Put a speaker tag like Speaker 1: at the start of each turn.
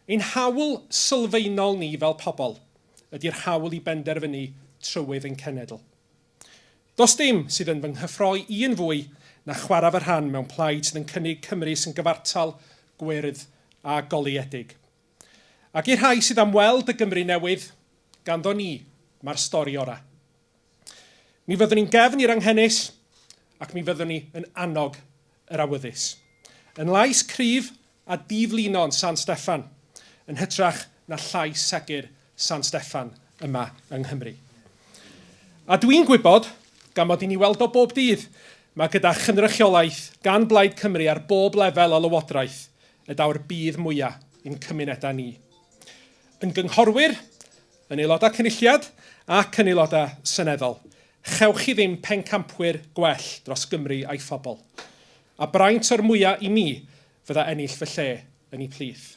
Speaker 1: Ein hawl sylfaenol ni fel pobl ydy'r hawl i benderfynu trywydd ein cenedl. Does dim sydd yn fy nghyffroi i yn fwy na chwarae fy rhan mewn plaid sydd yn cynnig Cymru sy'n gyfartal, gwyrdd a goleuedig. Ac i'r rhai sydd am weld y Gymru newydd, ganddo ni mae'r stori orau. Mi fyddwn ni'n gefn i'r anghenus ac mi fyddwn ni yn annog yr awyddus. Yn lais cryf a diflino yn San Steffan, yn hytrach na llais segur San Steffan yma yng Nghymru. A dwi'n gwybod, gan mod i'n ei weld o bob dydd, mae gyda chynrychiolaeth gan Blaid Cymru ar bob lefel o lywodraeth y daw'r budd mwyaf i'n cymunedau ni. Yn gynghorwyr, yn aelodau Cynulliad ac yn aelodau Seneddol, chewch chi ddim pencampwyr gwell dros Gymru a'i phobl. A braint o'r mwya' i mi fydda ennill fy lle yn eu plith.